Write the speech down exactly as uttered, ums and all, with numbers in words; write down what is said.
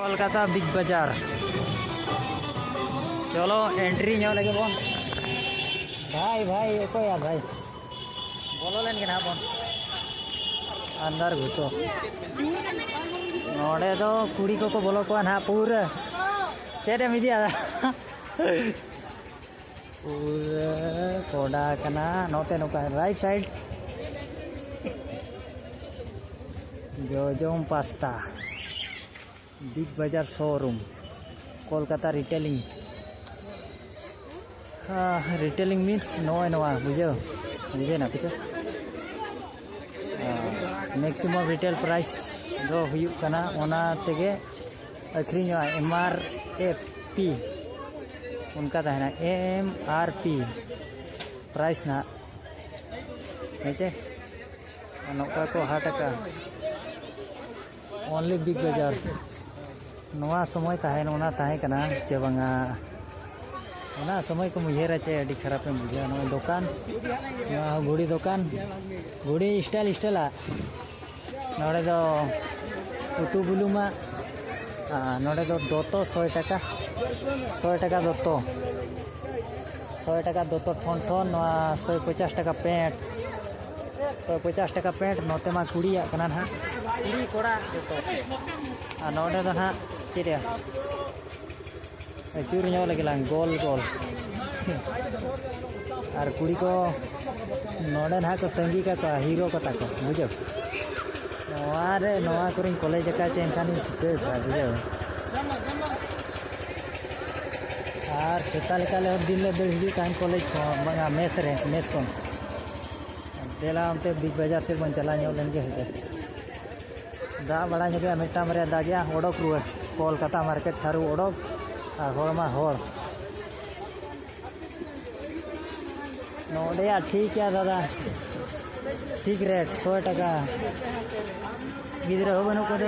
Kolkata big ᱵᱟᱡᱟᱨ᱾ ᱪᱚᱞᱚ, entry ᱧᱚᱜ ᱞᱮᱜᱮ ᱵᱚᱱ᱾ ᱵᱷᱟᱭ, ᱵᱷᱟᱭ, ᱚᱠᱚᱭᱟ ᱵᱷᱟᱭ? ᱵᱚᱞᱚ ᱞᱮᱱ ᱜᱮ ᱱᱟᱦᱟᱜ ᱵᱚᱱ᱾ ᱟᱱᱫᱟᱨ ᱜᱷᱩᱥᱚ᱾ ᱱᱚᱰᱮ ᱫᱚ ᱠᱩᱲᱤ ᱠᱚᱠᱚ ᱵᱚᱞᱚ ᱠᱚᱣᱟ ᱱᱟᱦᱟᱜ ᱯᱩᱨᱟᱹ᱾ ᱪᱮᱫ ᱮᱢ ᱤᱫᱤᱭᱟ? ᱯᱩᱨᱟᱹ ᱠᱚᱰᱟ ᱠᱟᱱᱟ᱾ ᱱᱚᱛᱮ ᱱᱚᱝᱠᱟ ᱨᱟᱭᱤᱴ ᱥᱟᱭᱤᱰ᱾ ᱡᱚᱡᱚᱢ ᱯᱟᱥᱴᱟ᱾ ᱵᱤᱜᱽ ᱵᱟᱡᱟᱨ ᱥᱳᱨᱩᱢ, ᱠᱳᱞᱠᱟᱛᱟ ᱨᱤᱴᱮᱞᱤᱝ᱾ ᱦᱟ, ᱨᱤᱴᱮᱞᱤᱝ ᱢᱤᱱᱥ ᱱᱚᱜᱼᱚᱭ ᱱᱚᱣᱟ, ᱵᱩᱡᱷᱟᱹᱣ? ᱵᱩᱡᱷᱟᱹᱣ ᱱᱟ ᱯᱮ ᱪᱮ? ᱦᱟ, ᱢᱮᱠᱥᱤᱢᱟᱢ ᱨᱤᱴᱮᱞ ᱯᱨᱟᱭᱤᱥ ᱫᱚ ᱦᱩᱭᱩᱜ ᱠᱟᱱᱟ, ᱚᱱᱟ ᱛᱮᱜᱮ ᱟᱹᱠᱷᱨᱤᱧᱚᱜᱼᱟ, ᱮᱢ ᱟᱨ ᱮᱯ ᱯᱤ ᱚᱱᱠᱟ ᱛᱟᱦᱮᱱᱟ, ᱮᱢ ᱟᱨ ᱯᱤ ᱯᱨᱟᱭᱤᱥ ᱱᱟᱦᱟᱜ, ᱦᱮᱸ ᱪᱮ? ᱟᱨ ᱱᱚᱝᱠᱟ ᱠᱚ ᱦᱟᱴ ᱟᱠᱟᱫᱼᱟ᱾ Only ᱵᱤᱜᱽ ᱵᱟᱡᱟᱨ᱾ ᱱᱚᱣᱟ ᱥᱚᱢᱚᱭ ᱛᱟᱦᱮᱸ, ᱚᱱᱟ ᱛᱟᱦᱮᱸ ᱠᱟᱱᱟ ᱪᱮ ᱵᱟᱝᱟ? ᱚᱱᱟ ᱥᱚᱢᱚᱭ ᱠᱚᱢ ᱩᱭᱦᱟᱹᱨᱟ ᱪᱮ ᱟᱹᱰᱤ ᱠᱷᱟᱨᱟᱯ ᱮᱢ ᱵᱩᱡᱷᱟᱹᱣᱟ᱾ ᱱᱚᱜᱼᱚᱭ ᱫᱚᱠᱟᱱ, ᱱᱚᱣᱟ ᱦᱚᱸ ᱜᱷᱩᱲᱤ ᱫᱚᱠᱟᱱ, ᱜᱷᱩᱲᱤ style style ᱟᱜ᱾ ᱱᱚᱰᱮ ᱫᱚ ᱩᱛᱩ ᱵᱩᱞᱩᱝᱟᱜ, ᱟᱨ ᱱᱚᱰᱮ ᱫᱚ ᱫᱚᱛᱚ ᱥᱚᱭ ᱴᱟᱠᱟ, ᱥᱚᱭ ᱴᱟᱠᱟ ᱫᱚᱛᱚ, ᱥᱚᱭ ᱴᱟᱠᱟ ᱫᱚᱛᱚ ᱴᱷᱚᱱ ᱴᱷᱚᱱ, ᱱᱚᱣᱟ ᱥᱚᱭ ᱯᱚᱪᱟᱥ ᱴᱟᱠᱟ ᱯᱮᱱᱴ, ᱥᱚᱭ ᱯᱚᱪᱟᱥ ᱴᱟᱠᱟ ᱯᱮᱱᱴ, ᱱᱚᱛᱮ ᱢᱟ ᱠᱩᱲᱤᱭᱟᱜ ᱠᱟᱱᱟ ᱱᱟᱦᱟᱜ, ᱠᱩᱲᱤ ᱠᱚᱲᱟ ᱡᱚᱛᱚ᱾ ᱟᱨ ᱱᱚᱰᱮ ᱫᱚ ᱱᱟᱦᱟᱜ ᱪᱮᱫ ᱨᱮᱭᱟᱜ? ᱟᱹᱪᱩᱨ ᱧᱚᱜ ᱞᱟᱹᱜᱤᱫ ᱞᱟᱝ ᱜᱳᱞ ᱜᱳᱞ᱾ ᱟᱨ ᱠᱩᱲᱤ ᱠᱚ ᱱᱚᱰᱮ ᱱᱟᱦᱟᱜ ᱠᱚ ᱛᱟᱺᱜᱤ ᱠᱟᱠᱚᱣᱟ, ᱦᱤᱨᱳ ᱠᱚ ᱛᱟᱠᱚ, ᱵᱩᱡᱷᱟᱹᱣ? ᱱᱚᱣᱟ ᱨᱮ, ᱱᱚᱣᱟ ᱠᱚᱨᱮᱧ ᱠᱚᱞᱮᱡᱽ ᱟᱠᱟᱫ ᱪᱮ ᱮᱱᱠᱷᱟᱱᱤᱧ ᱴᱷᱤᱠᱟᱹ ᱠᱟᱜᱼᱟ, ᱵᱩᱡᱷᱟᱹᱣ? ᱟᱨ ᱥᱮᱛᱟ ᱞᱮᱠᱟ ᱞᱮ ᱫᱤᱱ ᱞᱮ ᱫᱟᱹᱲ ᱦᱤᱡᱩᱜ ᱛᱟᱦᱮᱱ ᱠᱚᱞᱮᱡᱽ ᱠᱷᱚᱱ, ᱵᱟᱝᱟ, ᱢᱮᱥ ᱨᱮ, ᱢᱮᱥ ᱠᱷᱚᱱ᱾ ᱫᱮᱞᱟ ᱚᱱᱛᱮ ᱵᱤᱜᱽ ᱵᱟᱡᱟᱨ ᱥᱮᱫ ᱵᱚᱱ ᱪᱟᱞᱟᱣ ᱧᱚᱜ ᱞᱮᱱ ᱜᱮ ᱦᱮᱸᱥᱮ᱾ ᱫᱟᱜ ᱵᱟᱲᱟ ᱧᱚᱜᱮᱜᱼᱟ, ᱢᱤᱫᱴᱟᱝ ᱵᱟᱨᱭᱟ ᱫᱟᱜᱮᱜᱼᱟ, ᱚᱰᱚᱠ ᱨᱩᱣᱟᱹᱲ᱾ ᱠᱳᱞᱠᱟᱛᱟ ᱢᱟᱨᱠᱮᱴ ᱴᱷᱟᱨᱩ ᱚᱰᱚᱠ, ᱟᱨ ᱦᱚᱲ ᱢᱟ ᱦᱚᱲ᱾ ᱱᱚᱰᱮᱭᱟᱜ ᱴᱷᱤᱠ ᱜᱮᱭᱟ ᱫᱟᱫᱟ, ᱴᱷᱤᱠ ᱨᱮᱴ, ᱥᱚᱭ ᱴᱟᱠᱟ᱾ ᱜᱤᱫᱽᱨᱟᱹ ᱦᱚᱸ ᱵᱟᱹᱱᱩᱜ ᱠᱚᱣᱟ,